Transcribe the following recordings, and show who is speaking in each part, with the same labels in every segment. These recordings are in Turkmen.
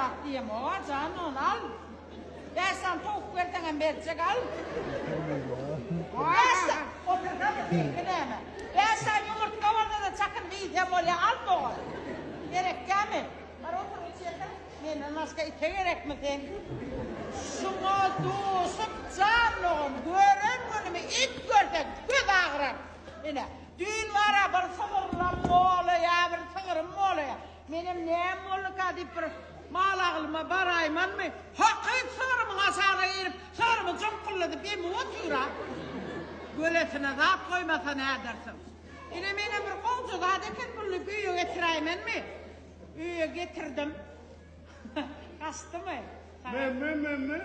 Speaker 1: zat diýemok-a, jan ony al. Bäş sany towuk berseňem berjek, al. Bäş sany, otursana, seňki näme? Bäş sany ýumurtga bolsa-da çakynyp iýsem bolýar, al dogan. Gerekkämi? Bar otur içerden, menden başga ite gerekmi sen? Şuňa duşup jan dogan, gören günümi it görse göz agyrar. Ine, düýn bar-a bir sygyrlam molaýa, bir sygrym molaýa. Menem näme bolduka diýip bir mal agylyma baraýmanmy, hakyt sygrymyň aşagyna girip, sygrymy jyňkylladyp emip otyr-a. Gölesine zat goýmasa nädersiň. Ine menem bir gowja zat eken bul diýip öýe getiräýmenmi. Öýe getirdim. Gaçdymy?
Speaker 2: Memme memme.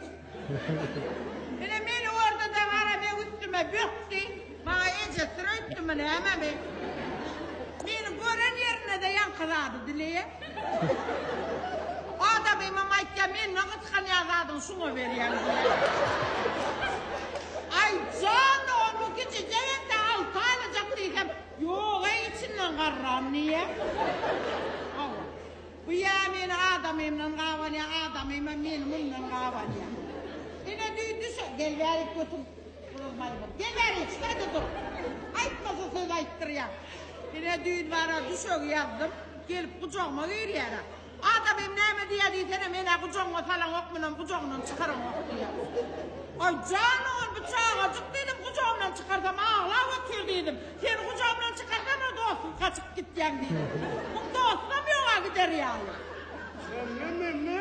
Speaker 1: Ine meni gördi-de gara meň üstüme bökdi. Maňa ejesdir öýtdümi nämemi. Meni gören ýerinde-de ýaňky zady dileýär. Adamymam aýtýar, menden gysganýan zadyňy şuňa berýäň diýýär. Aý jan dogan bu kiçijek ente alty aýlyjak diýsem, ýog-eý içinden garran diýýär. Hawa. Bu ýa meni adamymdan gabanýar, adamymam meni mundan gabanýar. Ine düýn düşe, gel bärik götür, gyzyl maýmyn. Gel bärik, şu taýda dur. Aýtmasa söz aýtdyrýar. Ine düýn bara düşegi ýazdym, gelip gujagyma girýär-ä. Adamym näme diýýär diýsene, men-ä gujagyňa salaňok, munam gujagyndan çykaraňok diýýär. Aý, jan ogul, bu çagajyk diýdim, gujagymdan çykarsam aglap otyr diýdim. Seni gujagymdan çykarsam-a dostum gaçyp gitýäň diýdim. Muň dostam ýog-a gider ýaly.
Speaker 2: Memme, memme.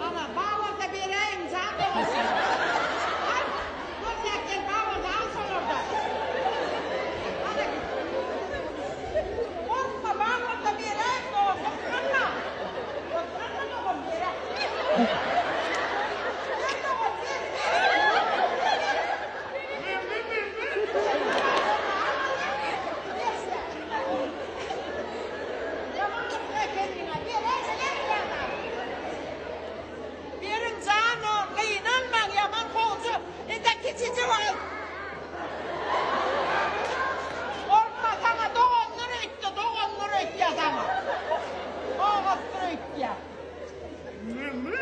Speaker 1: Ana, bar bolsa beräýiň, jan dogan. Al, gözläp gel, bar bolsa al şolardan. Ana git. Gorkma, bar bolsa beräýiň, dogan, gysganma. Gysganma dogan, beräý. Ber dogan, ber. Beriň jan-o, gynanmaň, ýaman gowja, indi kiçijik ol. Gorkma, saňa dogandyr öýtdi, dogandyr öýtýär saňa. Dogandyr öýtýär.
Speaker 2: Näme?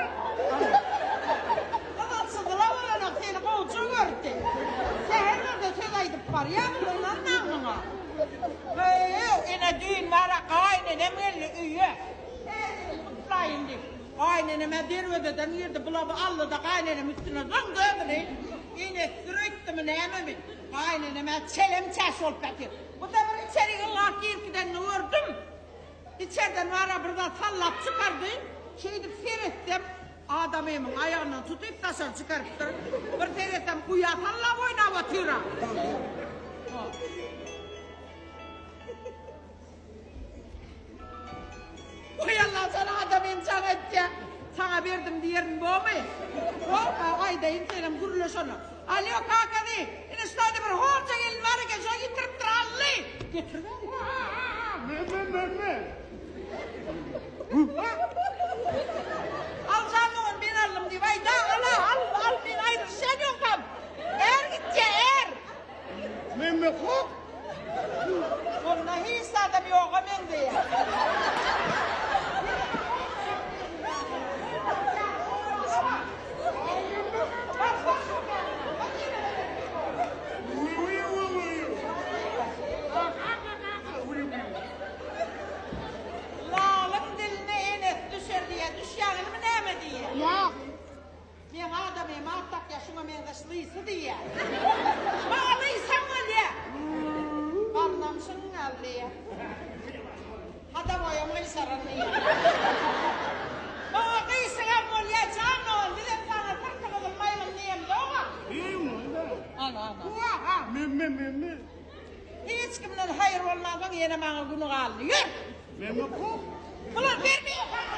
Speaker 1: Gyzyl çyzyla bolanok seni gowja gördi. Säher görse söz aýdyp barýarmy, ynanmaň muňa. Heý, ene düýn bara gaýynenem geldi öýe. Täze ýyly gutlaýyn diýip. Gaýynenem-ä derwezeden girdi, bulaby aldy-da gaýynenem üstüne zyňdy özüni. Enesdir öýtdümi nämemi, gaýynenem-ä çelem-çäş bolup ýatyr. Bu-da bir içeri ylgap girip gidenini gördüm. Içerden bara bir zat sallap çykardy. Şeýdip seretsem, adamymyň aýagyndan tutyp daşary çykarypdyr. Bir seretsem guýa sallap oýnap otyr-a. Oý Allajan adamym jaň etýä. Saňa berdim diýerin bomy? Bo, aýdaýyn senem gürleş onda. Alýo kakasy, ine şu taýda bir horja gelin bar eken, şo ýitiripdir Ally. Getir bäri.
Speaker 2: Memme memme.
Speaker 1: Al jan dogan men aldym diýip aýda, ala, al, al men aýrylyşýan ýogsam. Är gitýä, är.
Speaker 2: Memme kok.
Speaker 1: Onda hiç zadam ýoga meňzeýär. Lalyň diline enesi düşer diýýär. Düşýäňizmi näme diýýär?
Speaker 2: Ýok.
Speaker 1: Meň adamym at dakýar şuňa meňzeş lysy diýýär. Maňa lysam bolýar. Garnam şyňňal diýýär. Hadaboýam gyşaran diýýär. Maňa gyşygam bolýar jan dogan bizem saňa syrty gyzyl maýmyn diýemzog-a. Ana ana.
Speaker 2: Memme memme.
Speaker 1: Hiç kimden haýyr bolmansoň ýene maňa güni galdy. Ýör!
Speaker 2: Memme kop.
Speaker 1: Bular bermeýär saňa.